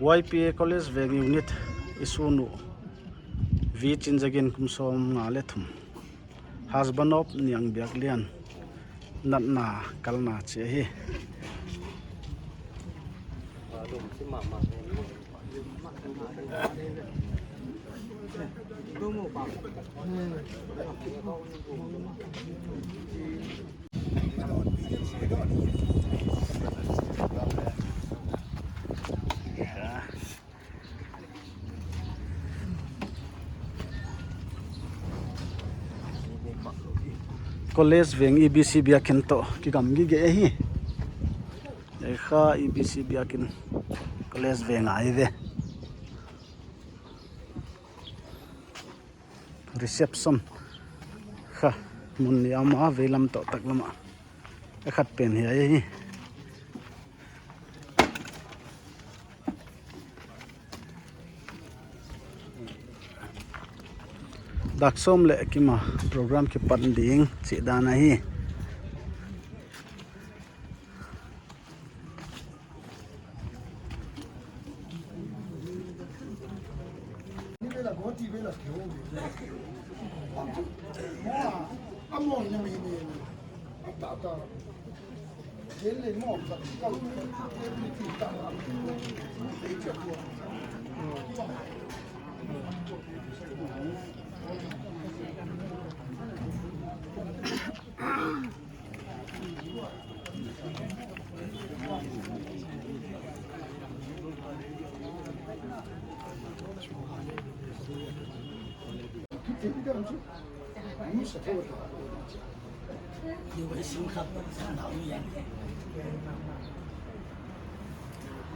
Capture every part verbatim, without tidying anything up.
Y P A College Veng Unit i sun uh V Chinzagin kum sawmnga leh thum. Husband of Niangbiaklian natna kalna chi ahi. College Veng E B C biakin toh kigam gige hi. Ei kha E B C biakin College Veng ahi ve. Reception kha mun nih a om a, veilam toh taklam ah. A khat pen hiai ahi. Dak sawm leh kim a program kipan ding chih dan ahi.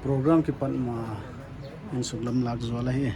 Program kipan ma in suklam lak zual ahi.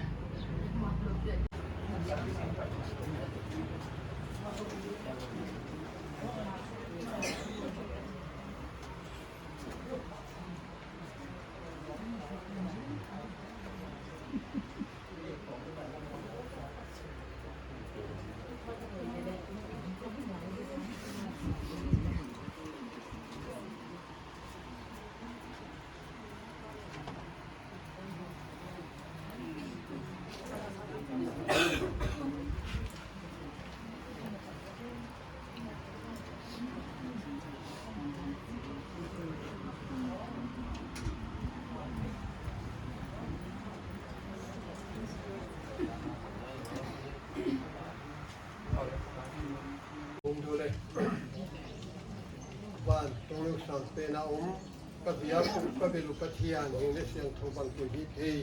Van tung sang pen a om, ka biak uh ka bel uh Pathian hing leh siangthou bang tui hi thei.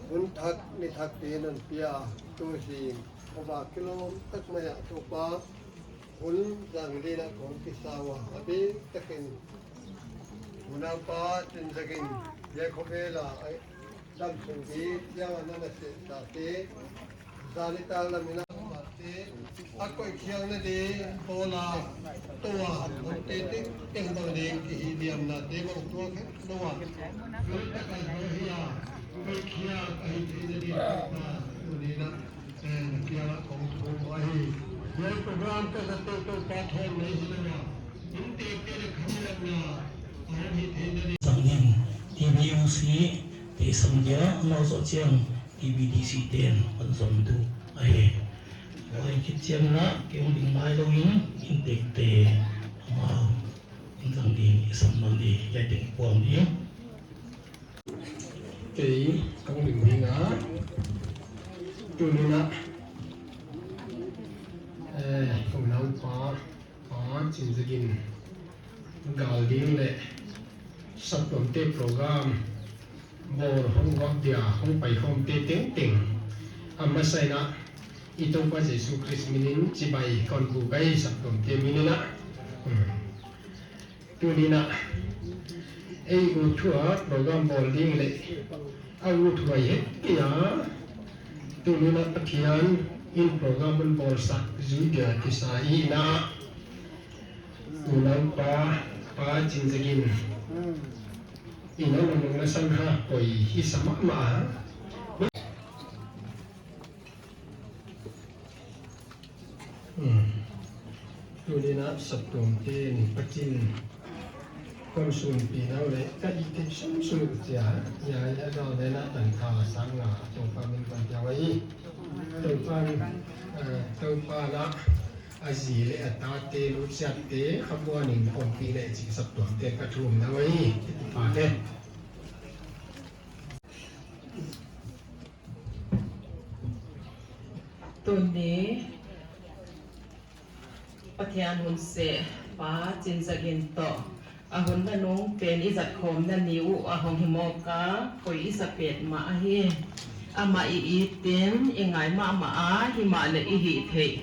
Hun thak ni thak te non pia, tu zing, ka va kilawm tak mai a Toupa hun zang ding a kong kisa ua, a bik takin unaupa Chinzagin, Jacob Vela, ai, damsung di, siang a na na se ta te, zani ta lam in a te, a koih khiakna di, bola, tua, te te, teng bang di, ki hi diam na te, bang tua khe, tua. Lui ta kai tua hi a, koih khiak, a hi te na di, ta, tu di na. Eh, na piang a kong thum ahi. Hiai program ka zat tengteng Pathian nei hi lou a. Inntekte leh khamlatna a hong hi theihna ding. Zang ding T B U C te sam dia, amau zoh chiang T B D C te'n hon zom tu ahi. Huai khit chiang in a, kei hong ding mai lou in, inntekte amau in zang ding i sam nawn di, hiai teng puang di. Kei kong ding ding a, tuni in a, eh, unaupa, Pa Chinzagin gal ding leh saptuamte program bawl hong vak dia hong pai khawmte tengteng a masa in a, i Toupa Jesu Khrist min in chibai kon buk ahi, saptuamte min in a. Hmm. Tuni in a, ei uthuai program bawl ding leh a uthuai het kei a, tuni in a Pathian in program hon bawlsak zui dia kisa i na, unaupa, Pa Chinzagin, i na nung na sang ha koi hi sa mahmah a. Hmm. Tuni in a saptuamte'n Pathian Kon sunpih nau leh ka it theih sung sung chia, ya ya dau le na tan kha sang na Toupa min kon pia uhi. Toupa, eh, Toupa na a zi leh a tate, nusiate, khamuan in kon pi leh chih saptuam te ka thum nau hi. Pate. Tuni Pathian hun seh Pa Chinzagin toh a hun nanung pen i zat khawmna ni uh a hong hi mawk a, koi i sa petmah ahi. Amah i itin i ngai mahmah a, himahleh i hih theih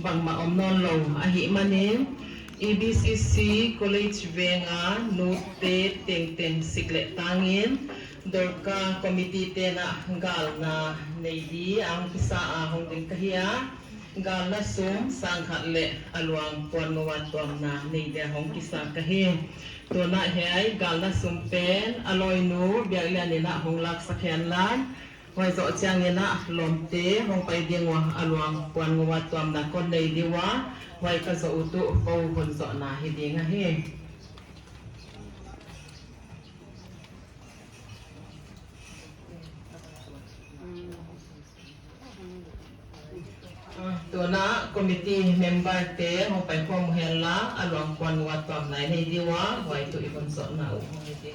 bangmah om nawn lou ahihmanin, E B C C College Veng a nute tengteng sik leh tangin, Dorka Committee te'n a galna nei di a hong kisa a hong ding ka hi a, galna sum sang khat leh a luang puan ngou a tuamna nei dia hong kisa ka hi. Tuna hiai galna sum pen a lawinu Biaklian in a hong laksak henla, huai zoh chiangin a lawmte hong pai ding ua, a luang puan ngou a tuamna kon nei di ua, huai ka zoh uh tuh kou hun zohna hi ding ahi. Tuna committee member te hong pai khawm henla, a luang puan ngou a tuamna nei di ua, huai tuh i hun zohna uh hong hi di.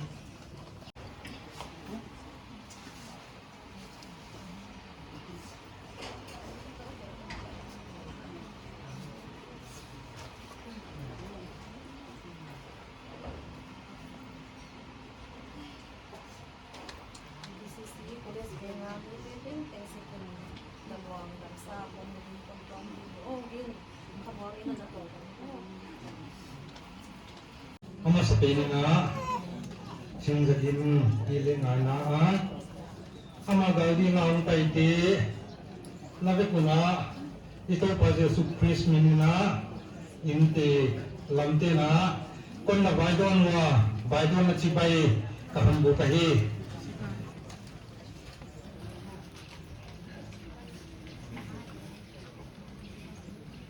A masapen in a, Chinzagin i leh ngaihna a, amah gal ding a hong paite na vek un a, i Toupa Jesu Khrist min in a, innte lamte'n a kon na vaidawn ua, vaidawnna chibai ka hon buk ahi.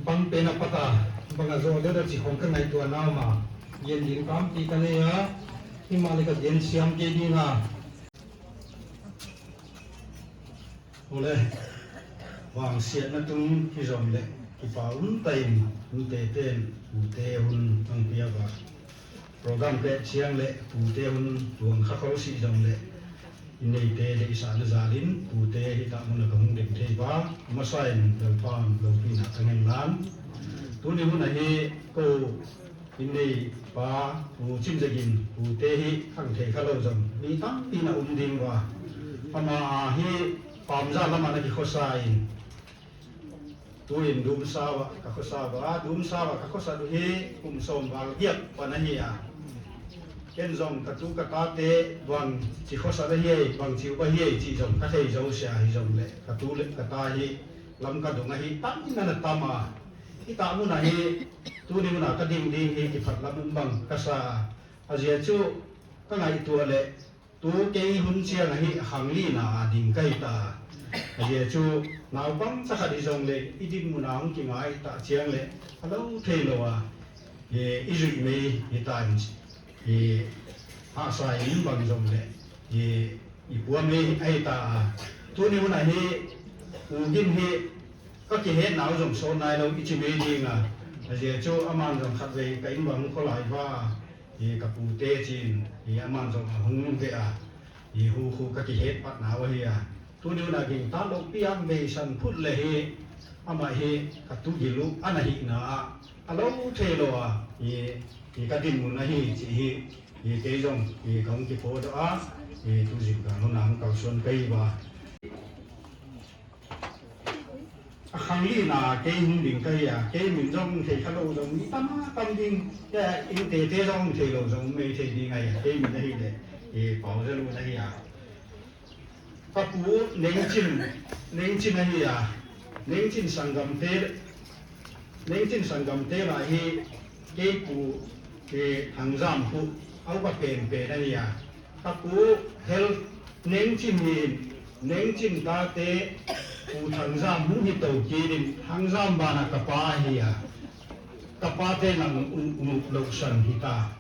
Bang pen a pat a, bang a zoh leh dah chih khong ka ngaihtuah nawn a, gen ding tampi ka nei a, himahleh ka gen siam kei ding a. Huleh, vangsiatna tung hi zong leh, kipak um tak in, nute te'n, pute hun hong pia ua. Program pet chiang leh, pute hun tuang kha khol sih zong leh, i neite deihsakna zal in, pute hiai mun a ka hong ding thei ua, masa in Lalpa'n lopina tang hen la. Tuni hun a hi kou i nei pa, Pu Chinzagin, pute hi khang thei kha lou zong, mi tampi na um ding ua. Amah hi Pamza lam a na kikhosa in, tuin Dumsa ah ka khosa ua, Dumsa ah ka khosa uh hi kum sawm val giat pan ahi a. Ken zong ka tu ka tate bangchi khosa na hiai, bangchi upa hiai chih zong ka thei zou sia hi zong leh, ka tu leh ka ta hi Lamka dung ah hi tam in ana tam a. Hiai mun a hi tuni mun a ka ding ding hi kiphat lam um bang ka sa. A ziak chu ka ngaihtuah leh, tu kei hun chiang a hi a khang lina a ding ka hi ta. A ziak chu naupang cha khat hi zong leh, i dinmun a hong kingai ta chiang leh, a lou thei lou a, i, i zuih mei hi ta in, i, a sa in bang zong leh, i, i pua mei ahi ta a. Tuni hun a hi, U Gin hi, ka kihetna uh zong sawt nai lou i chi mei ding a. A ziak chu aman zong khatvei ka inn bang kholai ua, i ka pute chin, i aman zong a hong ve a, i hu hu ka kihet patna uh ahi a. Tuni hun a gingta lou piang vei san phut leh hi, amah hi ka tugilh uh ana hihna ah, a lou thei lou a, i, i ka dinmun ahi chih hi, i kei zong, i ka hong kiphawk a, i tu zing ka hon a hong kalsuan ka hi ua. A khang lina kei hong ding ka hi a, kei min zong thei kha lou zong mi tam a tam ding, ya, innte te zong thei lou zong mei thei ding ahi a, kei min ahi leh, e, Pau Za Lun ahi a. Ka pu Nengchin, Nengchin ahi a, Nengchin Sangam te, Nengchin Sangam te lah hi, kei pu, e, Thangzam pu, a upa pen pen ahi a. Ka pu Hel Nengchin hi, Nengchin tate Pu Thangzam hong hi tou kei din, Thangzam banah ka pa ahi a. Ka pa te nang um, um lou san hi ta.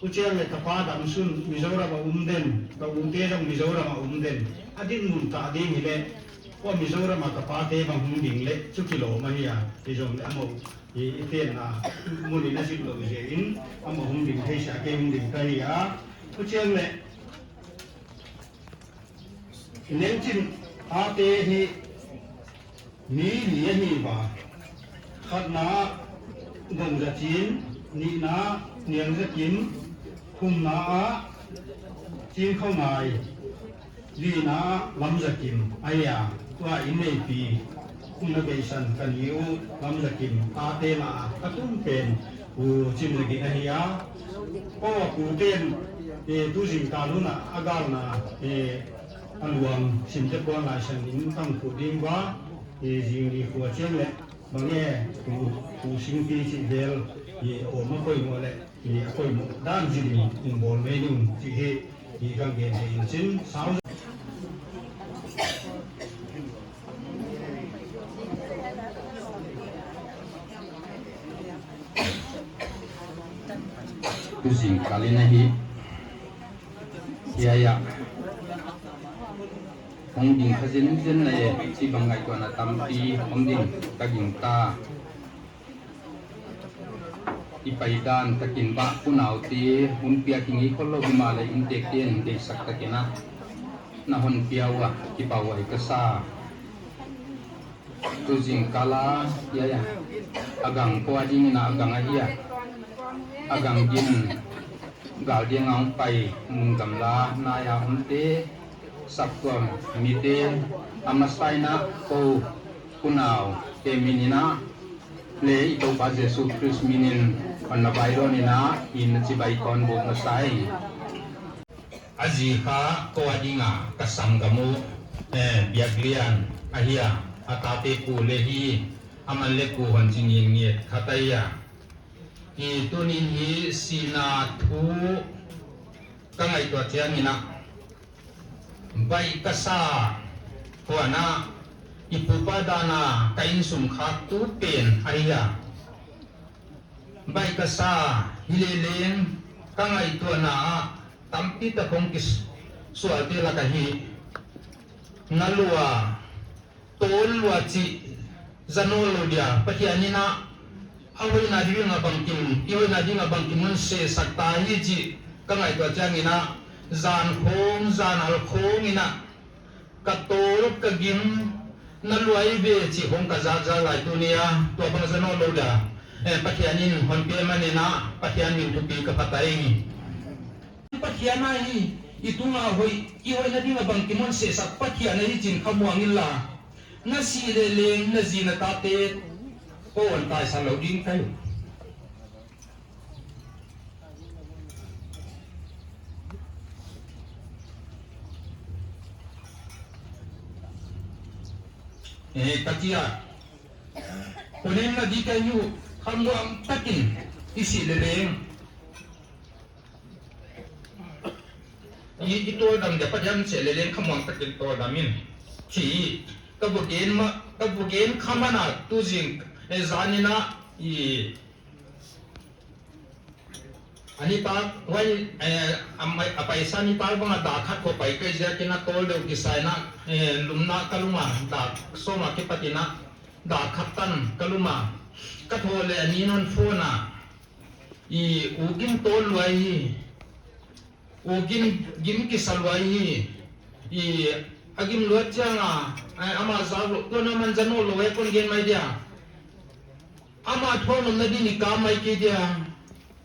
Huchiang leh ka pa damsung Mizoram a um den, ka u te zong Mizoram a um den. A dinmun ta ding hileh, kou Mizoram a ka pa te bang hung ding leh, chu kilawm ahi a, hi zong leh amau, i, i tenna, mun in a zin lou ziakin, amau hung ding thei sia kei hung ding ka hi a. Huchiang leh, Nengchin ate hi mi li ahi ua. Khatna Gangzachin, nihna Niangzakim, thumna ah Chingkhawngai, lina Lamzakim ahi a, tua in neipi. Kum na beisan ka ni uh Lamzakim tate mah a ka tum pen Pu Chimzagin ahi a. Kou a pu ten, eh, tu zingkal hun a a galna, eh, a luang simte puan lai san in tang pu ding ua, eh, zing ni khua chiang leh bang e Pu, Pu Singpi chih vel, eh, om a poimoh leh, eh, a poimoh dan zin in bawl mai ning chih hi, eh, ka gen hi in chin sau. Tu zingkal in ahi. Hiai ah hong ding kha zenzen na e, chibang ngaihtuahna tampi hong ding ka gingta. I paidan takin bah unaute hun piak hi ngei khollou himahleh inntekte'n deihsak takin a na hon pia ua kipahhuai ka sa. Tu zingkal a, hiai ah, a gang kou a dingin a gang ahi a. A gang gin gal ding a hong pai mun gamla nai a omte, saptuam mite, a masa in a kou unaute min in a, leh i Toupa Jesu Khrist min in hon na vaidawn in a, in na chibai kon buk masa hi. A zi kha kou a ding a ka sanggam uh, eh, biaklian ahi a, a tate pu leh hi, aman leh kou hon chi nginnget khat ahi a. I tuni'n hi sihna thu ka ngaihtuah chiangin a, baih ka sa, huan a, i pu pa dan a ka innsung khaktu pen ahi a. Baih ka sa, hileleng ka ngaihtuahna ah tampi tak hong kisualte lak ah hi. Na lua, tawl lua chih za nawnlou dia, Pathian in a, a hoihna ding a bangkim, i hoihna ding a bangkim hon sehsak ta hi chih ka ngaihtuah chiangin a, zan khawng, zan al khawng in a, ka tawl ka gim na luai ve chih hong ka zak zak lai tuni a, tua bang za nawnlou dia, eh, Pathian in hon pe manin a, Pathian min thupi ka phat ahi. Pathian ahi, i tung a hoih, i hoihna ding a bangkim hon sehsak Pathian ahi chi'n khamuang inla. Na sih leleng na zi na tate kou hon taisan lou ding ka hi uh. Eh, ka chi a. Kou nemna di ka hi uh, khamuang takin i sih leleng. I, i tawldam dia Pathian seh leleng khamuang takin tawldam in. Chi, ka va gen ma, ka va gen kha man a tu zing, eh, zan in a, i, a ni tak, huai, eh, a mai, a paisa ni tak bang a dak khat khong pai kei ziakin a tawl deuh kisai in a, eh, lumna ka lum a, dak sawm a kipat in a, dak khat tan ka lum a. Ka thoh leh a ni'n hon phone a, i, u gim tawl lua hi, u gim, gim kisa lua hi, i, a gim luat chiang a, ai, amah zak lou, tu'n aman za nawnlou e, kon gen mai dia. Amah thuan omna ding in ka mai kei dia,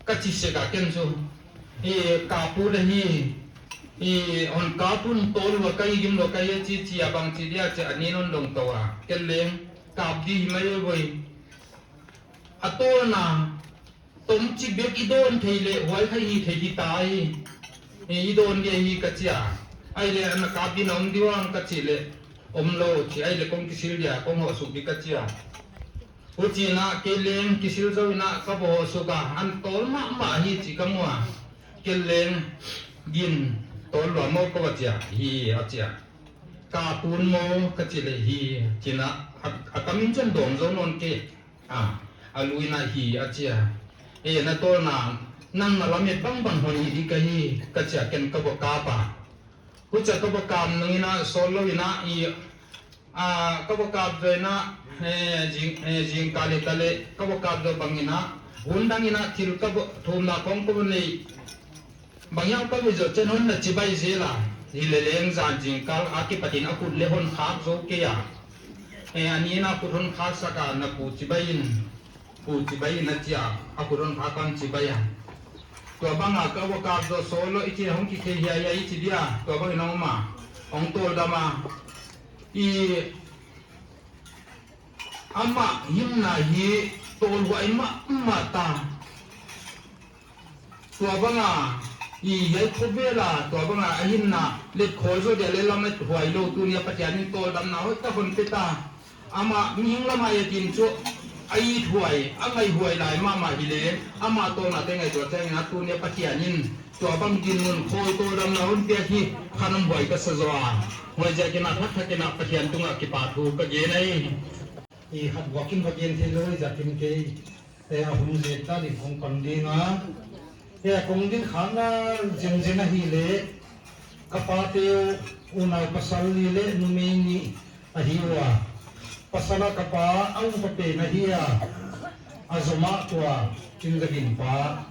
ka chi sek a ken chu. I, ka pu leh hi, i, hon ka pu'n tawl lua ka hi, gim lua ka hi chi chi a, bang chi dia chi a ni'n hon dong tou a, ken leng kap di hi mai e voi. A tawlna, tom chi bek i dawn thei leh, huai kha hi thei hi ta hi. I, i dawn dia hi ka chi a. Ai leh ana kap di na om di uam ka chih leh, omlou chi ai leh kong kisil dia, kong hoh suk di ka chi a. Huchiin a kei leng kisil zou in a ka va hoh suk a, an tawl mahmah hi chih ka mu a. Kei leng gin tawl lua maw ka va chi a, hi a chi a. Ka pu'n maw ka chih leh hi, chi'n a, a, a kam in chi'n dawng zou nawn kei. A, a lu in a hi a chi a. E, na tawlna, Nang na lamet bangbang hon hih di ka hi, ka chi a, ken ka va kap a. Huchia ka va kap nung in a, sawtlou in a, i, a, ka va kap zaw in a, eh, zing, eh, zingkal leh ka leh, ka va kap zaw bang in a, hun dang in a thil ka va, thumna khong ka va nei. Bang hiam ka va zoh chiang hon na chibai zel a. Hileleng zan zingkal a kipat in a khut leh hon khak zou kei a. Eh, a ni in a khut hon khak sak a, na pu chibai in. Pu chibai in a chi a, a khut hon khak a chibai a. Tua bang a ka va kap zaw sawtlou i chi hong kithei hiai hiai i chi dia, tua bang in a om a. Hong tawldam a. I amah hinna hi tawlhuai mahmah ta. Tua bang a, i hiai khovel a, tua bang a, a hinna, let khawl zaw dia leh lamet huailou, tuni a Pathian in tawldamna hoih tak hon pe ta. Amah mihing lam a i et in chu, a ithuai, a ngaihhuai lai mahmah hileh, amah tawlna te ngaihtuah chiang in a tuni a Pathian in, tua bang dinmun khawl tawldamna hon piak hi, khanam huai ka sa zaw a. Huaiziak in a thak thak in a Pathian tung a kipahthu ka gen ahi. I khat buak in va gen theilou ziak in kei, eh, a hun zek ta ding kong pan ding a. Eh, kong ding khakna zenzen ahihleh, ka pate unau pasal li leh numei nih ahi ua. Pasal a ka pa a upa pen ahi a. A zom a tua, Chin Za Gin pa,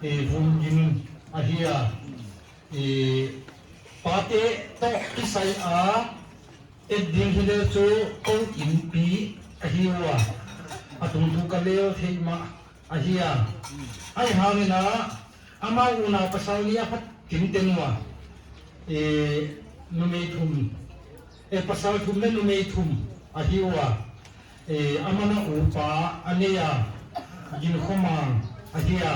eh, Vum Gin ahi a. I pate toh kisai a, et ding hileh chu kou inpi ahi ua. A tungthu ka lel theih mah ahi a. Ahihhang in a, amau unau pasal nih a phat tengteng ua. I numei thum, eh, pasal thum leh numei thum ahi ua. Eh, amah a upa a nei a, Gin Khomang ahi a.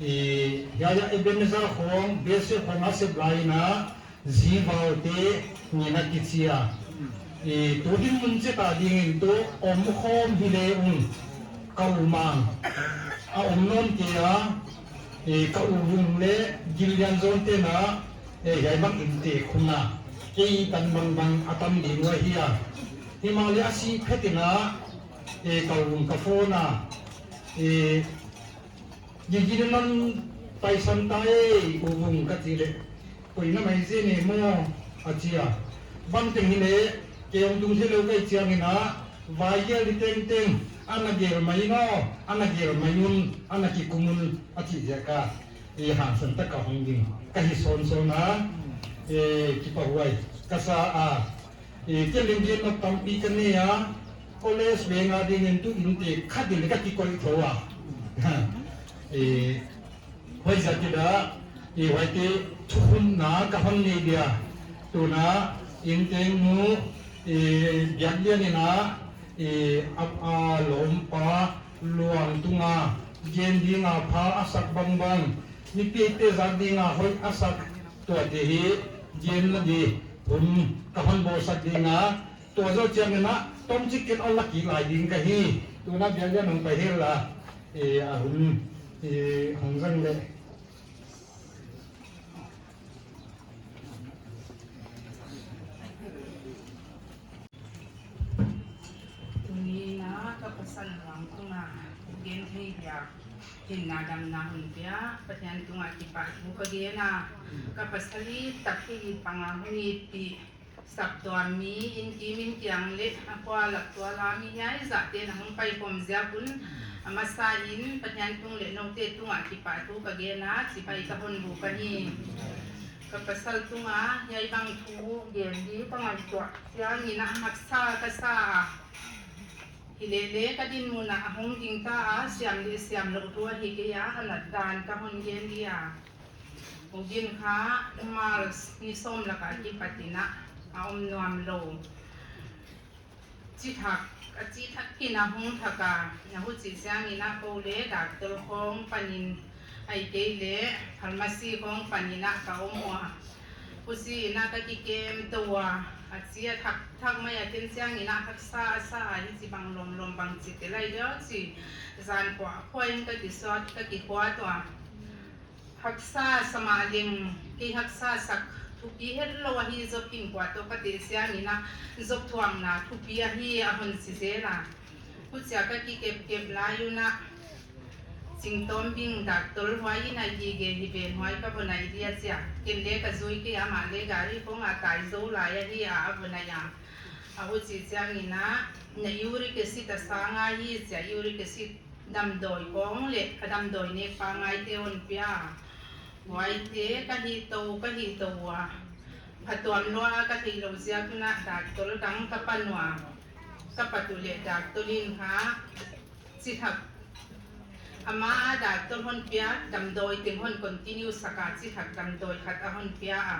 Eh, hiai a Ebenezer khong, B S F khong a sep lai in a, Zi Vau te nih in a kichi a. Eh, tu dinmun chik a ding in tu om khawm hileh un, ka u Mang a om nawn kei a, eh, ka u Vung leh Gin Lian Zawn te'n a, eh, hiai bang inntek khong a, kei tan bangbang a tam ding uh ahi a. Himahleh a sih phet in a, eh, ka u Vung ka phone a, eh, Gigin nan paisan ta e, u Vung ka chih leh, koi na mai zen e maw, a chi a. Bangteng hileh, kei hong tung theilou ka hih chiang in a, vai gel di tengteng, ana gel mai un aw, ana gel mai un, ana kikum un, a chih ziak a, i hangsan tak a hong ding ka hi sawnsawn a, eh, kipahhuai ka sa a. Eh, kei leng gen nop tampi ka nei a, college veng a ding in tu inntek khat in ka kikoih thou a. Eh, huaiziak in a, eh, huaite thukhunna ka hon nei dia. Tuna, Innteng nu, eh, Biaklian in a, eh, a, a lawmpa luang tung a, gen ding a pha a sak bangbang, mipite zak ding a hoih a sak, tuate hi, gen la di, hun ka hon bawlsak ding a, tua zoh chiang in a, tomchik ken a la kik lai ding ka hi. Tuna Biaklian hong pai hen la, eh, a hun, eh, hong zang leh. Tuni in a ka pasal luang tung a, gen thei dia, hinna damna hon pia, Pathian tung a kipahthu ka gen a, ka pasal i tak hi pang a hun i pi, saptuam mi, inn kim inn kiang leh a khua lak tual a mi hiai zahte na hong pai khawm ziak un, a masa in Pathian tung leh noute tung a kipahthu ka gen a, chibai ka hon buk ahi. Ka pasal tung a hiai bang thu gen di ka ngaihtuah chiang in a haksa ka sa a. Hileleng ka dinmun a hong ding ta a, siam leh siam louh thu ahi kei a, a nat dan ka hon gen di a. U Gin kha March ni sawm lak a kipat in a, a om nuam lou. Chi thak, a chi thak in a hong thak a, na huchi chiang in a kou leh doctor khong pan in, ahihkeileh pharmacy khong pan in a ka om ua. Huchi in a ka kikem tou a, a chi a thak thak mai a, ken chiang in a haksa a sa a, hichibang lawmlawm bangchi te lai diam chi, zan phuahphuah in ka kisuat, ka kikhuat ua. Haksa sa mahleng, kei haksa sak thupi hetlou ahi, Job kiang kuan toh ka teh chiang in a, Job thuakna thupi ahi a hon chi zel a. Huchia ka kikepkep lai un a, Singtawm bing doctor huai in a gige hi ven huai ka va nai dia chia. Ken le ka zui kei a, amah le gari khong a tai zou lai ahi a, a va nai a. A huchi chiangin a, na uric acid a sang ahi chia, uric acid damdawi khong le, a damdawi nek pangai te hon pia. Huaite ka hih tou, ka hih tou ua. Phatuam lua ka theilou ziak un a doctor dang ka pan ua. Ka pat uleh doctor in kha chi thak. Ama a doctor hon pia, damdawi teng hon continue sak a, chi thak damdawi khat a hon pia a.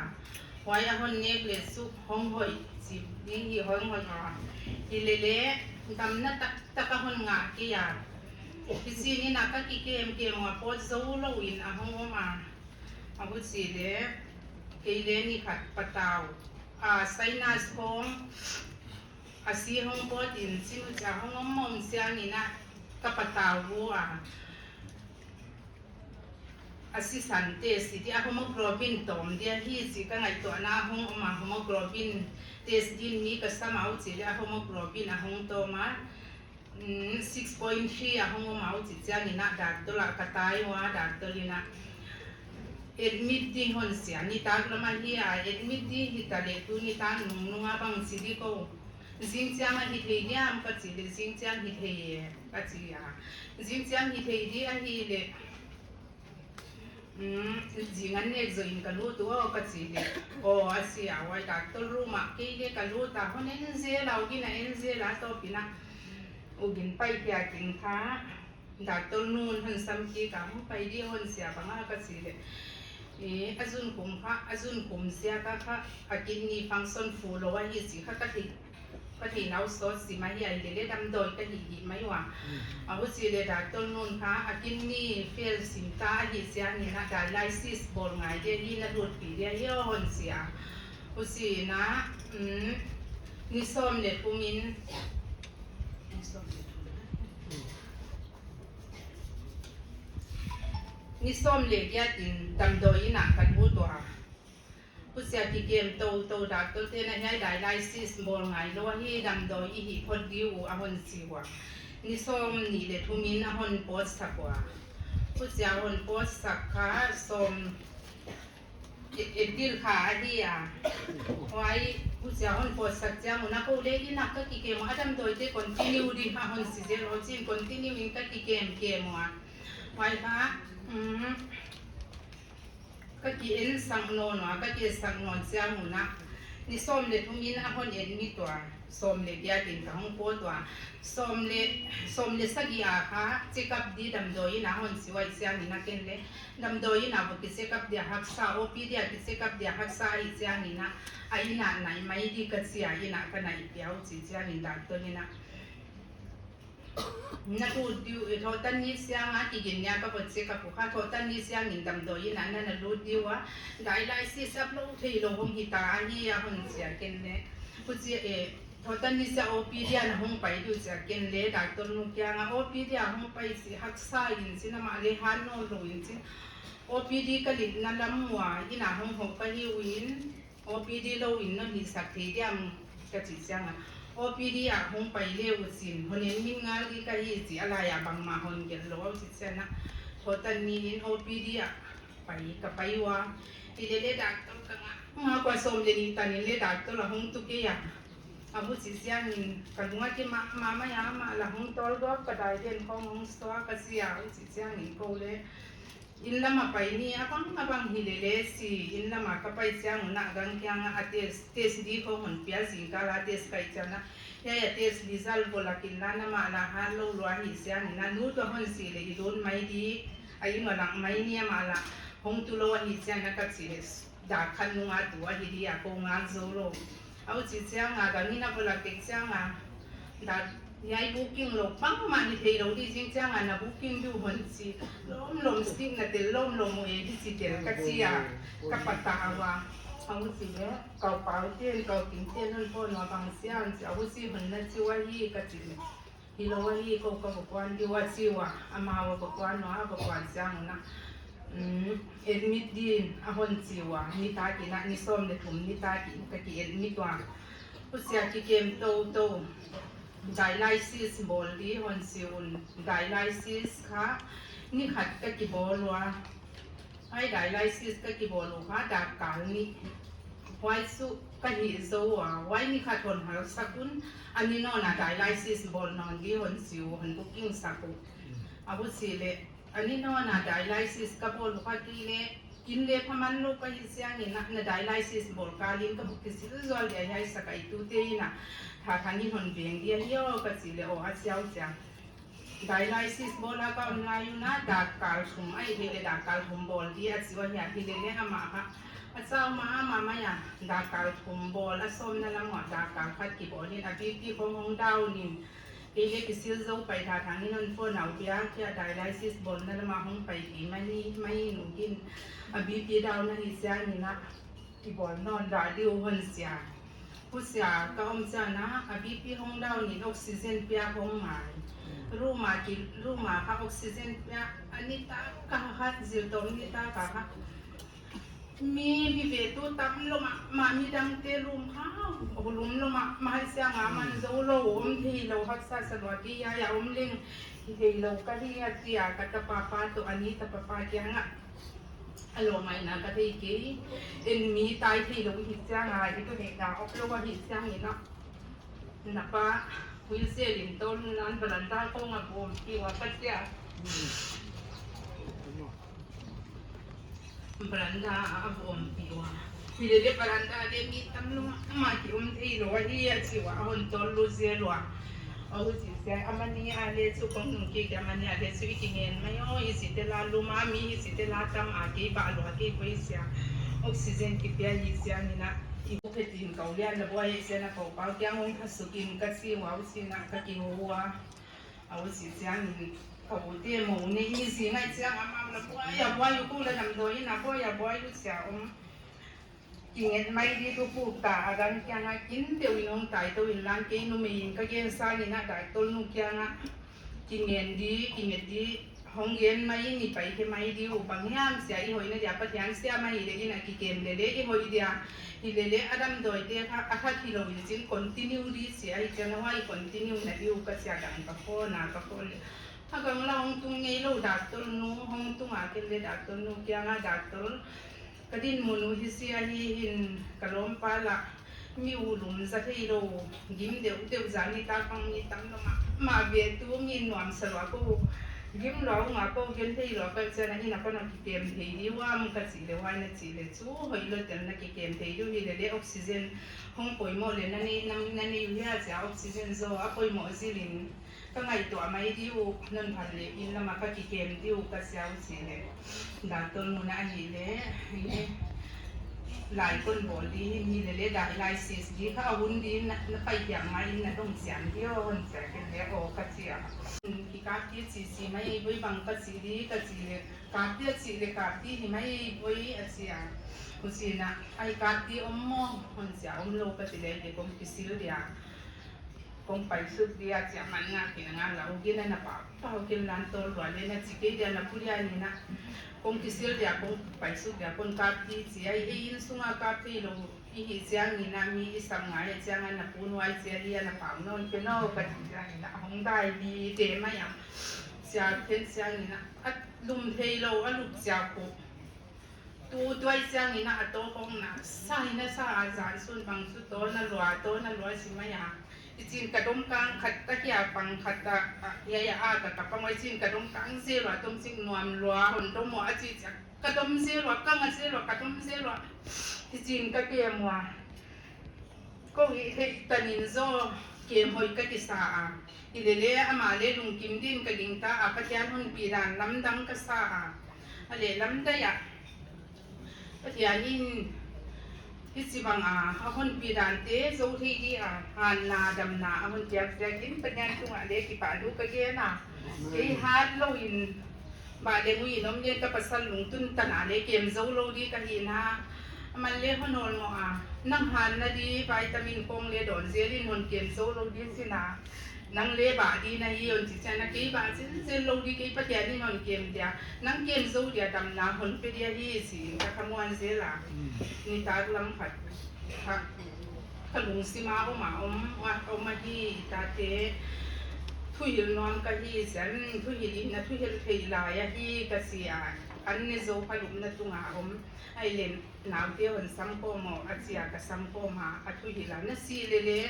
Huai a hon nek leh chu hong hoih, chi ding hi hong hoih a. Hilele, damna taktak a hon ngah kei a. Hichi in a ka kikem kem ua, pawt zou lou in a hong om a. A huchi leh, kei le ni khat patau. A, sinus khong, a si hong pawt in, chin uh chia hong om om chiangin a, ka patau ua. A sisan test di a, hemoglobin tawm dia hi chi ka ngaihtuahna hong om a, hemoglobin test din mi ka sam a, huchi leh a hemoglobin a hong tawm a. Mm, six point three a hong om a, huchi chiangin a doctor a ka tai ua, doctor in a admit di hon chi a, nitak lam ahi a, admit di hita leh tu nitak nungnung a bang chi di kou. Zingchiang a hithei diam ka chih leh, zingchiang hithei e, ka chi a. Zingchiang hithei di ahihleh, mm, zing an nek zoh in ka lut ua ka chih leh. Aw, a chi a, huai doctor room ah kei le ka lut a, hon en zel a, hon en zel a, tawpin a. Ugin pai kia king kha. Doctor nu'n hon sam kik a, hon pai di hon chi a, bang a ka chih leh. E, a zunkhum kha, a zunkhum ziak a kha, a kidney function fullou ahi chi kha ka thei, ka thei nau sawt sim ahi a, hilele damdawi ka hih hih mai ua. A huchi leh doctor nu'n kha, a kidney fail sim ta ahi chiangin a dialysis bawl ngai dia hi, na lutpih dia hi hon chi a. Huchi in a, mm, ni sawm leh thum in, ni sawm leh thum. Ni sawm leh giat in damdawi inn ah ka lut ua. Huchia kikem tou tou doctor te'n a hiai dialysis bawl ngailou ahi, damdawi i hih phot di uh a hon chi ua. Ni sawm nih leh thum in a hon pawt sak ua. Huchia hon pawt sak kha sawm April kha ahi a. Huai, huchia hon pawt sak chiang un a kou le inn ah ka kikem ua, a damdawi te continue di a hon chi zel uh chin continue in ka kikem kem ua. Huai kha, mm, ka ki en sak nawn ua, ka ki en sak nawn chiang un a. Ni sawm leh thum in a hon admit ua. Sawm leh giat in ka hong pawt ua. Sawm leh, sawm leh sagih a kha check up di damdawi inn ah hon chi uai chiangin a ken le. Damdawi inn ah bou ki check up dia haksa, O P D a ki check up dia haksa ahih chiangin a. A inn ah nai mai di ka chi a, inn ah ka nai piau chi chiangin doctor in a. Na lut di uh, Thawhtanni chiang a kigin nia ka va check up uh kha, Thawhtanni chiangin damdawi inn ah na na lut di ua. Dialysis aplou theilou hong hita ahi a hon chi a ken le. Huchia e, Thawhtanni chia O P D a na hong pai di uh chi a ken le, doctor nu kiang a O P D a hong pai chi haksa in chin amah le han nawnlou in chin. O P D ka lit na lam ua, inn ah hong hoh ka hi uh in, O P D lou in non hihsak thei diam ka chih chiang a. O P D ah hong pai le uh chin, hon en min ngal di ka hi chi a lai a bangmah hon gelh lou uh chih chiang a. Thawhtanni in O P D ah pai, ka pai ua. Hilele doctor ka ngak ngak ua, sawm leh nih tan in le doctor la hong tu kei a. A huchi chiangin ka lung a kimah mah mai a, amah la hong tawlgawp ka dai den khong hong suak a chi a, huchi chiangin kou le. Inn lam a pai ni, a bang a bang hilele chi, inn lam a ka pai chiang un a gang kiang a test, test di khong hon pia zingkal a test ka hih chiang a. Hiai a test result bawl a kin la na mah la hat lou lua hi chiangin a nu tua hon chi le i lut mai di, a inn ua lak mai ni amah la hong tu lou ahih chiang a ka chi le. Dak khat nung a tu ahi di a kou ngak zou lou. A huchi chiang a, gang in a va lak tek chiang a, dak hiai booking lou bangmah hi theilou di zing chiang a na booking di uh hon chi. Lawmlawm stick na tel lawmlawm uh e, di chi tel ka chi a, ka patau ua. A huchi le, kau pau ten, kau ting ten hon phone ua bang chiang chi, a huchi hon na chi ua hi ka chi le. Hilou ahi, kou ka va kuan di ua chi ua, amau a va kuan ua, a va kuan chiang un a. Mm, admit din a hon chi ua, nitak in a, ni sawm leh thum nitak in ka ki admit ua. Huchia kikem tou tou, dialysis bawl di hon chi un, dialysis kha, Ni khat ka kibawl ua, ai dialysis ka kibawl uh kha dak kal nih. Huai chu ka hih zou ua, huai ni khat hon hal sak un, a ni nawn a dialysis bawl nawn di hon chi uh, hon booking sak uh. A huchi leh, a ni nawn a dialysis ka bawl uh kha kei leh, kin leh pha man lou ka hih chiangin a, na dialysis bawl kal in ka buk kisil zual dia hiai sakaitute in a, thathang in hon veng dia hi aw ka chi leh, aw a chi uh chia. Dialysis bawl a ka om lai un a dak kal thum ahih leh dak kal thum bawl di a chi ua hia, hi leh leh amah kha a chau mahmah mai a, dak kal thum bawl a sawmna lam uah dak kal khat kibawl in a BP hong hong down in, kei leh kisil zou pai, thathang in hon phone a, uh bia kia dialysis bawlna lam a hong pai kei mai ni, mai in uh kin a BP down ahih chiangin a kibawl nawn dah di uh hon chi a. Huchia ka om chiang a, a BP hong down in oxygen piak hong ngai. Room a ki, room a kha oxygen piak a ni tak a kha, zil tawm ni tak a kha. Mi, mi vetu tam lou mahmah, midangte room kha hulum lou mahmah ahih chiang a man zou lou, om thei lou, haksa sa lua kei a, a om leng thei lou ka hi a chi a, ka tapa pa toh a ni tapa pa kiang a. A lawmngaihna ka thei kei, en mi tai thei lou hih chiang a, i tu neihna om lou ahih chiangin a, na pa wheelchair in tolh in a veranda kong a va ompih ua ka chi a. Veranda a va ompih ua. Hi leh leh veranda leh mi tam lou mahmah, ki om thei lou ahi a chi ua, a hon tolh lut zel ua. A huchi sia, amani a leh chu kong nung kei, amani a leh chu i kingen mai aw, i si te la lum a, mi i si te la tam a, kei bah lou a kei poi sia. Oxygen kipia hi sia ni na, i bu phe tin kau lian la buai sia na kau pau kiang hong kha suk in ka chi ua, huchi na ka kihou ua. A huchi chiangin ka u te mou ne i zi ngai chiang a, amau la buai a buai uh, kou la damdawi in a buai a buai uh chia om. Kinget mai di thu puk ta, a dang kiang a kin deuh in hong tai tou in lan, kei numei in ka gen sa ni na, dak tolh nu kiang a. Kingen di, kinget di, hong gen mai ni, pai khe mai di uh, bang hiam sia, i hoihna dia Pathian siam ahi leh in a kikem leh leh, i hoih dia. Hi leh leh a damdawi te kha, a kha thei lou in chin continue di sia, hi chiang a huai continue na di uh ka chi a, dang ka phone a, ka phone leh. A gang la hong tung ngei lou dak tolh nu, hong tung a ken leh dak tolh nu kiang a dak tolh. Ka dinmun uh hi sia hi hin ka lawmpa la, mi u lum za thei lou, gim deuh deuh za ni ta kang ni tam lou mahmah, vetu mi nuam sa lua kou, gim lua u nga kou gen thei lou ka chi a, na in a pan a kikem thei di uam ka chi leh, huai na chi leh chu hoih lou tel na kikem thei di uh, hi leh leh oxygen hong poimoh leh na nei, na, na nei uh hia chia oxygen zaw a poimoh zil in ka ngaihtuah mai di uh, non phan leh in lam a ka kikem di uh ka chi a, huchi leh. Dak tolh nu na hi leh, hi leh. Lai kon bawl di, hi leh leh dialysis di kha a hun di na, na pai hiam mai in na dong chiam di aw hon chia ken leh aw ka chi a. Kikap di chi chi mai boi bang ka chi di ka chi leh, kap di a chi leh kap di hi mai boi a chi a. Huchi na, ai kap di om maw hon chia, om lou ka chi leh, leh kong kisil dia. Kong pai suk dia chia man nga kin nga la, u gin a na pa, pa u gin lan tolh lua leh na chi kei dia na pu dia ni na. Kong kisil dia, kong pai suk dia, kong kap di chi a, ei in sung a kap thei lou i hih chiangin a, mi i sam ngai a chiang a na pu nuai chia dia na pa non pe no ka chi chiangin a, hong dai di te mai a. Chia then chiangin a, a lum thei lou, a lup chia ko. Tu tuai chiangin a, a to kong na sa in a sa a, zan sun bang chu to na lua, to na lua si mai a. I chin ka dom kang khat ta kia pang khat ta, a, ya ya a ta ka pang, i chin ka dom kang zel ua, tom chik nuam lua, hon dom ua a chi chia. Ka dom zel ua, ka nga zel ua, ka dom zel ua. I chin ka kem ua. Kou i theih tan in zaw kem hoih ka kisa a. Hi leh leh amah leh lungkim din ka gingta a, Pathian honpi dan lamdang ka sa a. A leh lamdang a. Pathian in hichibang a, a honpi dan te zou thei di a, hanna damna a hon piak ziakin Pathian tungah leh kipahthu ka gen a. Kei hat lou in Ba le mui in om le ka pasal lungtun tan a le kem zou lou di ka hihna. Aman le hon hol mo a. Nang hanna di vitamin kong le dawn zel in hon kem zou lou di sin a. Nang le bah di na hi hon chi chiang a kei bah zel zel lou di kei Pathian in hon kem dia. Nang kem zou dia damna hon pe dia hi chi in ka khamuan zel a. Nitak lam khat. Kha. Ka lungsim a om a om, a om ahi tate. Thuhilh nuam ka hi ziak, thuhilh in na thuhilh theih lai ahi ka chi a, an ne zou kha lupna tunga om. Ai len naute hon sam kawm aw a chi a ka sam kawm a, a thuhilh a na si lele,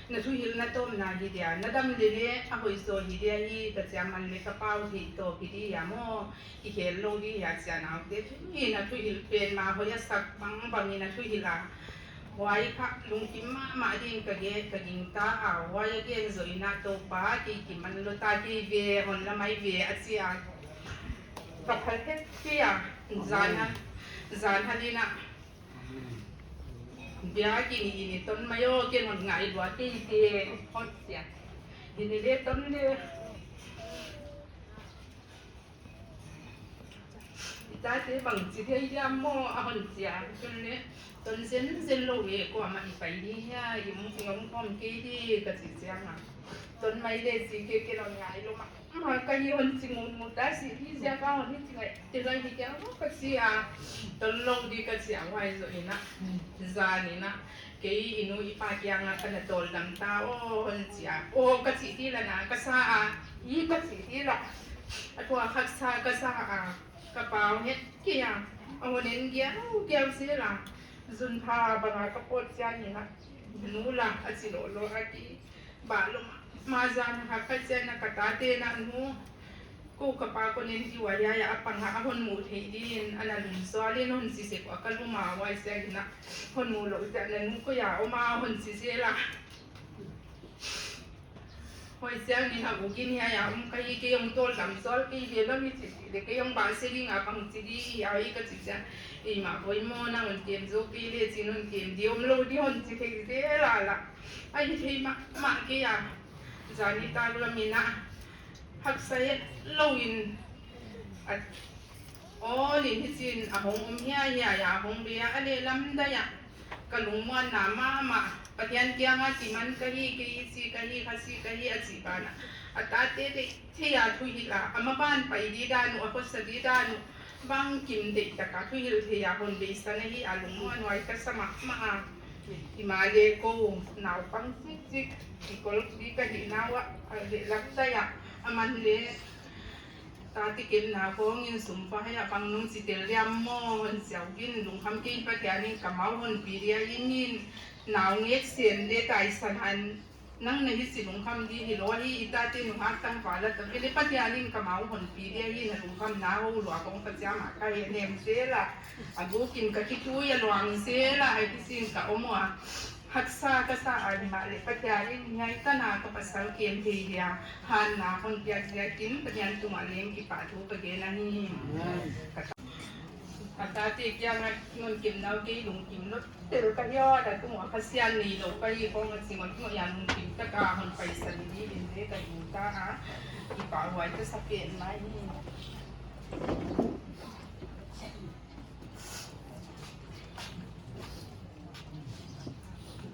na thuhilhna tawpna hi dia, na dam lele a hoih zaw hi dia hi ka chi a, man le ka pau theih tawp hi dia maw, i hel lou di hi a chi a naute thu in a thuhilh pen mah hoih a sak bangbang in a thuhilh a. Huai kha lungkim mahmah din ka gen ka gingta a, huai a gen zoh in a Toupa kei kiman lou ta kei ve, hon la mai ve a chi a. Ka phal het kei a, zan hal, zan hal in a. Bia kini ini ton mai aw, ken hon ngai lua kei te, hon chi a. Ini le ton le. I tate bangchi dia i diam maw a hon chi a, chun le, ton zenzen lou e, kuamah i pai di hia, i mu ki ngam khawm kei di ka chi chiang a. Ton mai le chi kei, ken hon ngai lou mah. Ma ka hi hon chi ngun ngun ta si hi ziak a hon hi chi ngai. Te lai hi kia ka chi a. Ton lou di ka chi a huai zoh in a. Zan in a. Kei i nu i pa kiang a ka na tawldam ta aw hon chi a. Aw ka chi di la na ka sa a. I ka chi di la. A tua haksa ka sa a. Ka pau het kei a. A hon en giau giau zel a. Zun pha bang a ka pawt chiang in a. Nu la a chi lou lou a ki. Bah lou mah, ma zan hak ka chiang a ka tate na nu. Kou ka pa kon en di ua hia a pang a hon mu thei din, ana lum zual in hon chi sek ua ka lum a huai chiang in a. Hon mu lou chiang na nu ko ya om a hon chi zel a. Huai chiang in a u gin hia ya om ka hi kei hong tawldam zual kei ve lou mi chi chi le kei hong bah se ding a pang chi di hia hi ka chi chiang. Ei ma boi maw na hon kem zo kei le chin hon kem di om lou di hon chi thei zel a la. A hi thei mahmah kei a. Zan i tak lam in a haksa het lou in a, aw ni hi chin a hong um hia hia a hong bia a le lam da ya. Ka lungmuanna mahmah Pathian kiang a kiman ka hi, kei si ka hi, kha si ka hi a chi ban a. A tate te thei a thuhilh a, a maban pai di dan uh, a khosa di dan uh. Bangkim deih taka thuhilh thei a hon beisan ahi a lungmuan huai ka sa mahmah a. Himahleh kou naupang chikchik, i kol di ka hih na ua, a le lak tai a, a man le. Tate kemna khong in sum pa hia bang nung chi tel diam maw hon chiau gin lungkham kei in Pathian in ka mau hon pi dia in in nau ngek sen le taisan han. Nang na hi si lungkham di hi lou hi i tate nungak tangval a tam. Ele Pathian in ka mau hon pi dia hi na lungkhamna hou lua kong ka chiam a ka he nem zel a. A guk in ka kitui a luang zel a, ai kisin ka om ua. Haksa ka sa a himahleh Pathian in hiai tan a ka pasal kem thei dia. Hanna hon piak ziakin Pathian tungah leng kipahthu ka gen ahi. Amen. Ka ta-, a tate kiang a non kim nau kei lungkim lou. Tel ka hia, da tung a Pasian nei lou ka hi kong a ching ot mo ya lungkim taka hon paisan di din de ka hing ta a. Kipahhuai ka sa pen mai hi.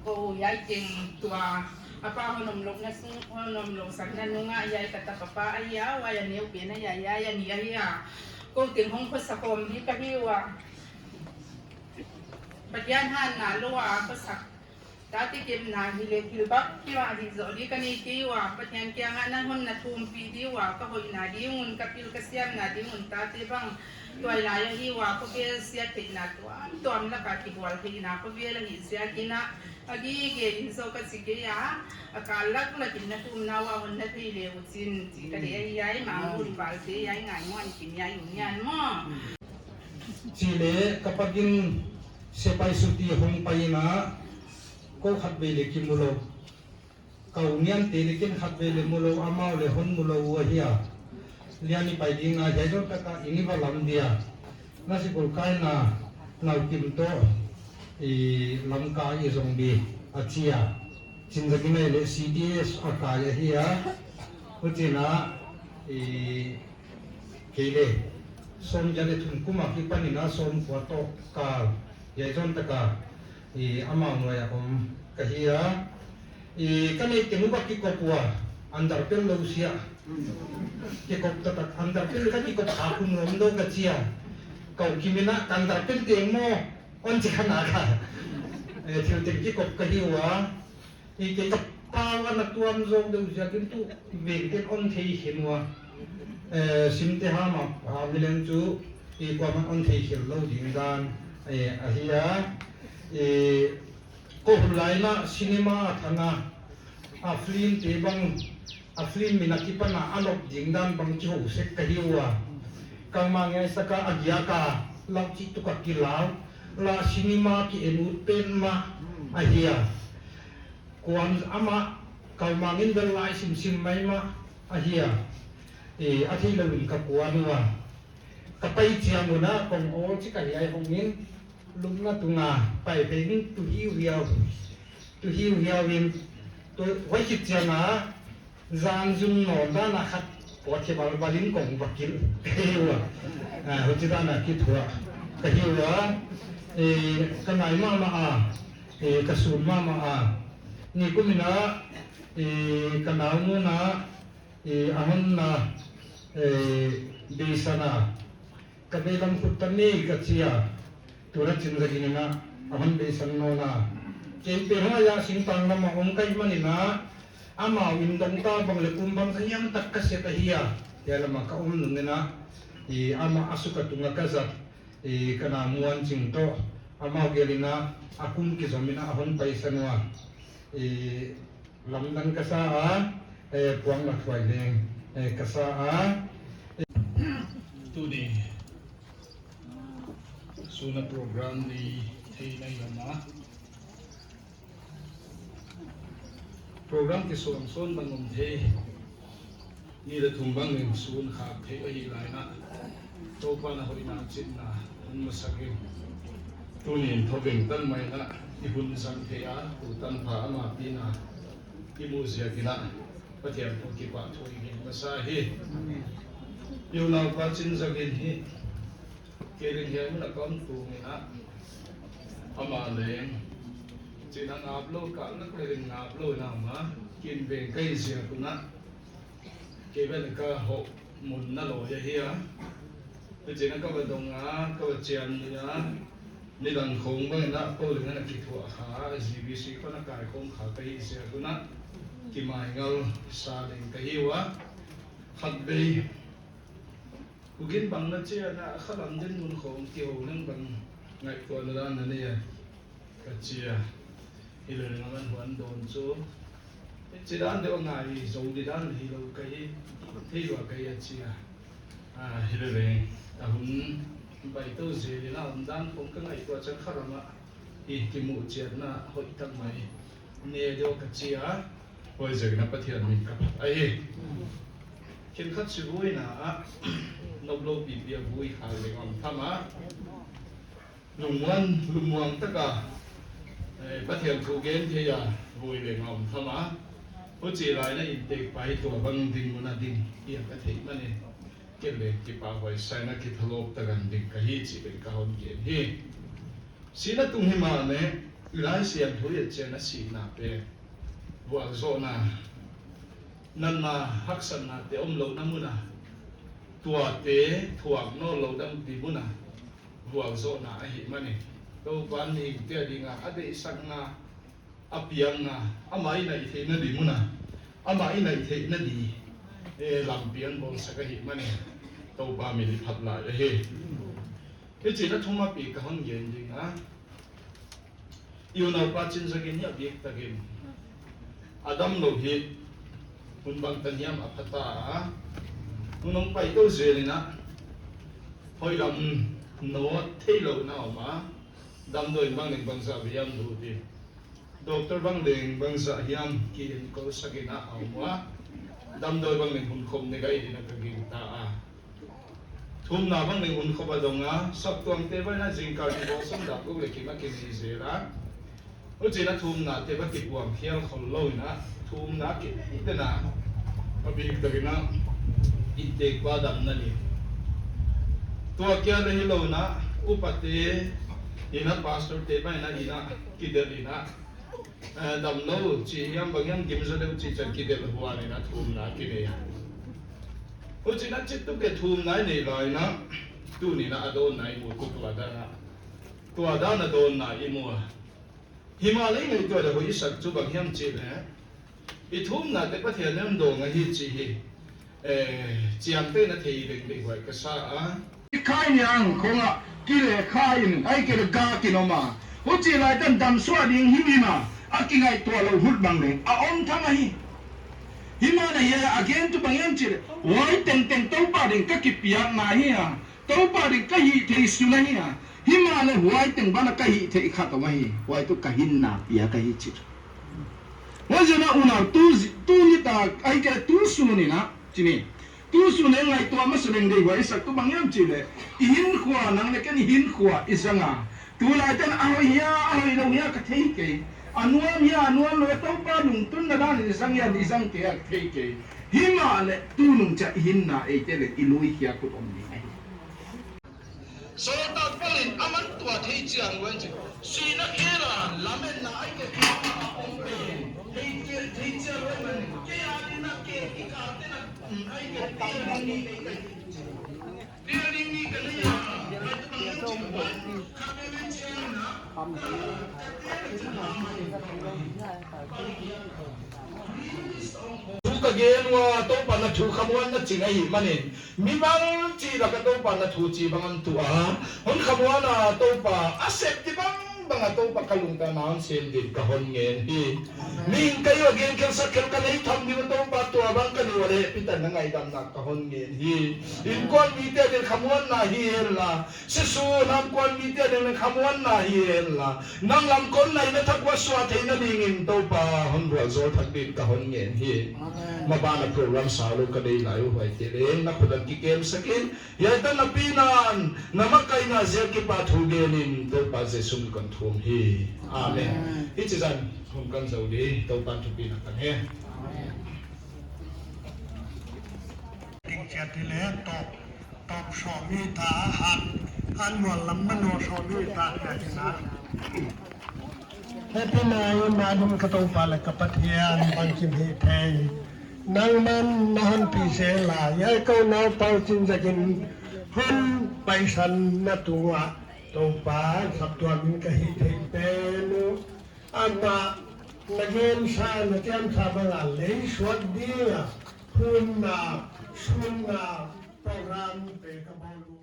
Kou hiai teng tua, a pa hon om lou na sung, hon om lou sakna nung a hiai ka tapa pa a hia, huai a neu pen a hia, hiai a ni a hia. Kou teng hong khosa khawm di ka hi ua. Pathian hanna lou a khosa. Tate kemna hi le thil bang kimah di zoh di ka nei kei ua, Pathian kiang a nang hon na thumpi di ua, ka hoihna ding un, ka pil ka siamna ding un tate bang. Tuailai ahi ua, khovel siat theihna tuamtuam laka kibual theihna khovel ahi ziakin a, a gige in zoh ka chi kei a, a kal laklak in na thumna ua hon na thei le uh chin, chi ka dei ahi ai, mang hun val te ai ngai muan kim ai un nian maw. Chi le ka pa gin sepai suti hong pai in a, kou khatvei le kimu lou. Ka u niam te le ken khatvei le mu lou, amau le hon mu lou uh ahi a. Lian i pai ding a hiai zong taka ini va lam dia. Na sikul kaina nau kim toh i Lamka i zong di a chi a. Chin zagin ai le C D S a kai ahi a. Huchiin a i Kei le, sawmgiat le thum kum a kipan in a sawmkua toh kal, hiai zon taka, i, amau nuai a om ka hi a, i, ka neih teng uah kikop ua, underpant lou sia. Kikop taktak, underpant ka kikop a kun om lou ka chi a. Ka u Kim in a, ka underpant teng maw, hon chi kha na ka. E, thil teng kikop ka hi ua, i, kei ka Pau ana tuam zawk deuh ziakin tu veng ten hon thei khin ua. Eh, sim te ham a, a mi leng chu i kuaman hon thei khin lou ding dan, eh, ahi a. Eh, kou hun lai in a cinema a thang a, a film te bang, a film min a kipan a a lop ding dan bang kihou sek ka hi ua. Kangmah ngei saka a giak a, lau chih tuk a kilau, la cinema ki en ut pen mah ahi a. Kuan amah, kangmah in bel lai simsim maimah ahi a. Eh, a theilou in ka kuan ua. Ka pai chiang un a kong awl chik a hiai hong in, lupna tung a pai phei in tu hiuhiau, tu hiuhiau in, tu huai khit chiang a, zan zun nawn dan a khat pawt hi balbal in kong va kilh ka hi ua. Ah, huchi dan a kithuah ka hi ua. Eh, ka ngai mahmah a, eh, ka sun mahmah a. Nikum in a, eh, ka naunu in a, eh, a hon na, eh, beisan a. Ka veilam khut ta ni ka chi a, tu na chin zagin in a, a hon beisan nawn a. Kei pen huai a singtang lam a om ka hih manin a, amau in dong ta bang leh kum bang zah hiam tak ka sep ahi a. Hiai lam a ka om nung in a, i amah a suk a tung a ka zat, i ka na muan ching toh, amau gel in a, a kum kizom in a, a hon paisan ua. I lamdang ka sa a, eh, puang la thuai leng, eh, ka sa a. Tuni, sun a program nei theihna lam a. Program kisuang sawn bang om thei. Ni leh thum bang leng sun khak thei ahih lai in a, Toupa'n a hoihna chitna hun masak in, tuni'n thawveng tan mai in a i hun zang thei a, tu tanpha ama piakna i muh ziakin a, Pathian thu kipahthu i gen masa hi. I unaupa Chinzagin hi, kei leng hiai mun a ka om tung in a, amah leng chin a ngap lou, kal nak leh leng ngap lou in a om a, kin veng ka hih ziak un a, kei bel ka hoh mun na lawi ahi a. Huchiin ka va dong a, ka va chian ni a, nidang khong bang in a kou leng ana kithuah kha, G B C khong a kaikhawm kha ka hih ziak un a, kimaingal sa leng ka hi ua. Khatvei, Pu Gin bang na chian a, khalam dinmun khong kihou leng bang ngaihtuahna dan na nei a, ka chi a. Hileleng aman huan dawn chu, chih dan deuh a ngai zou di dan hilou ka hi, thei lua ka hi a chi a. Ah, hileleng a hun pai tou zel in a om dan khong ka ngaihtuah chiang khalam ah i kimuh chiatna hoih tak mai nei deuh ka chi a. Huaiziakin a Pathian min ka phat ahi. Khenkhat si vui na a, nop lou pipi a vui kha leng om tham a. Lungmuang, lungmuang taka, eh, Pathian thu gen thei a vui leng om tham a. Huchi lai in a inntekpa hi tuabang dinmun a ding hiam ka theih manin, kei leng kipahhuai sa in a kithalawp takin ding ka hi chih pen ka hon gen hi. Sihna tung himahleh, Laisiangthou i et chiang a sihna pen vualzohna, natna, haksatna te omlouhna mun a, tuate thuak nawnlou ding mun a vualzohna ahih manin, Toupa'n mihingte a ding a a deihsakna, a piakna, amah i naih theihna di mun a, amah i naih theihna di, eh, lampi a hon bawlsak ahih manin, Toupa min i phat lai ahi. Hichiin a thupi ka hon gen ding a. I unaupa Chinzagin hi a biktakin a damlou hi hun bangtan hiam a pha ta a. Hun hong pai tou zel in a, hoih lam nawt theilou in a om a. Damdawi bang leng bangzah vei hiam lut in, doctor bang leng bangzah hiam ki enkol sak in a om ua. Damdawi bang leng hun khop ne gai ding in a ka gingta a. Thumna bang leng hun khop a dong a, saptuamte bang in a zingkal kibawl sawm dak guk leh kim a kinei zel a. Huchiin a thumnate bang kipuang khial khollou in a, thumna kei den a, a biktakin a inntekpa damna ni. Tua kia leh hilou in a, upate in a, pastorte bang in a, in a kidelh in a, eh, damlou chih hiam bang hiam gimzaw deuh chih chiang kidelh huan in a thumna kinei a. Huchiin a chih tuk a thumna i neih lai in a, tuni'n a dawnna i mu, tua dan a, tua dan a dawnna i mu a. Himahleh i ngaihtuah leh hoih i sak chu bang hiam chih leh, I thumna te Pathian in dawng ahi chih hi, eh, chiamtehna thei ding ding huai ka sa a. Khai niang khong a, kile khai in, ahihkeileh gak in om a. Huchi lai tan damsuak ding hi in a, a kingaihtuah lou hut bang leng a om tham ahi. Himahleh hiai a gen tu bang hiam chih leh, huai tengteng Toupa ding ka kipiakna hi a. Toupa ding ka hihtheih sun ahi a. Himahleh huai teng ban ah ka hihtheih khat om ahi. Huai tuh ka hinna piak ahi chi. Huaiziak a unau tu zi-, tu nitak ahihkeileh tu sun in a, chi ni. Tu sun in ngaihtuah masa leng deihhuai i sak tuh bang hiam chih leh, i hinkhua nang leh ken i hinkhua i zang a. Tulai tan a hoih hia, a hoihlou hia ka theikei. A nuam hia, a nuamlou hia, Toupa lungtunna dan in i zang hia, i zang kei a ka theikei. Himahleh tunung chiah i hinna eite leh i lui khia kut om ding ahi. Sawltak Paul in aman tuah thei chiang ua chi. Sihna khel a lametna ahihkeileh thei, thei, thei chiang ua man. Kei a ding na kei, i ka te na, mm, ahihkeileh thei ding ni kei. Thei ding ni ka nei a, ka tu bang chi ua. Ka pe men chiang na. Thu ka gen ua, Toupa na thu khamuanna ching ahihmanin, mi bangchi lak a Toupa na thu chi bang hon tuh a, hon khamuan a Toupa, a safety bangbang a Toupa ka lungtang a hon sem ding ka hon ngen hi. Mihing ka hi ua, gen khelsak khel ka nei tham ding ua, Toupa tuabang ka nei ua leh hehpihna ngaihdamna ka hon ngen hi. Innkuan mite ding khamuanna hi hen la, Jesu nam kuan mite ding leng khamuanna hi hen la, nang lam kon laina thak ua suah theihna dingin Toupa hon vualzawl thak dingin ka hon ngen hi. Amen. Maban a program saulou ka deih lai uh huaite leng na khut ah kikemsak in, hiai tan na pina, na makaihna ziak kipahthu gen in Toupa Jesu min kon thum hi. Amen. Amen. Hichi zan hun kan zou di, Toupa'n thupina tang hen. Amen. Ding chiat hi leh tawp, tawp sawm hi ta, hat, an mual lam manoh sawm hi ta, tia hi na. Hehpihna i man hun ka Toupa leh ka Pathian bangkim hithei. Nangman na hon pi zel a, hiai kou naupau Chinzak in hon paisan na tung ua, Toupa, saptuam in ka hihtheih pen uh. Amah na gensa, na chiamsa bang a lei suak ding a, hunna, sunna, program te ka bawl uh.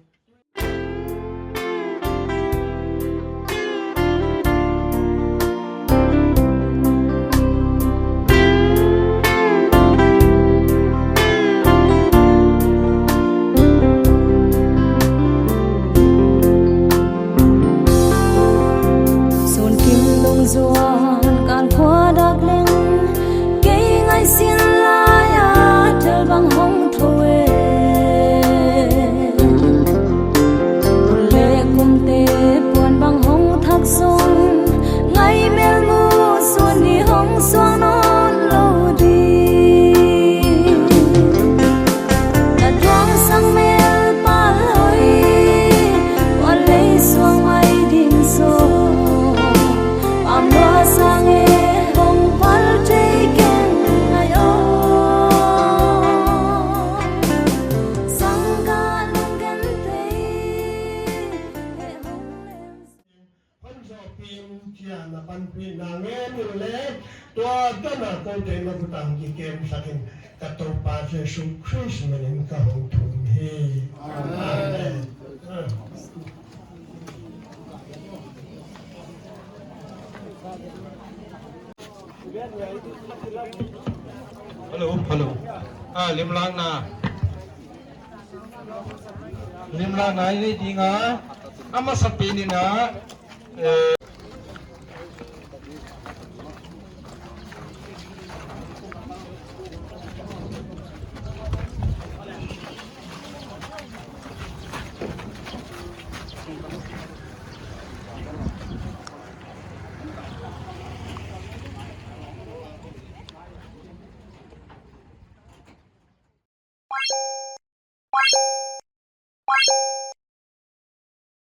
Sun kim lungzuan kan khua dak leng, kei ngaihsin lai a tel bang hong thou e. Tul leh kumte puan bang hong thak zong, ngaih mel mu sun ni hong suang nawn lou di. Na tuang sang mel pal hoih, ua lei suang mai ding zaw. Pam lua sang e hong pal thei keng ngai aw. Sang ka lunggen thei, he hong leng. Hon zawpih in chia na panpihna ngen in leh, tua dan a koute na khut ah kikemsak in ka Toupa Jesu Khrist min in ka hong thum hi. Amen. Amen. Hello, hello. Ah, limlakna. Limlakna i nei ding a. A masapen in a, eh,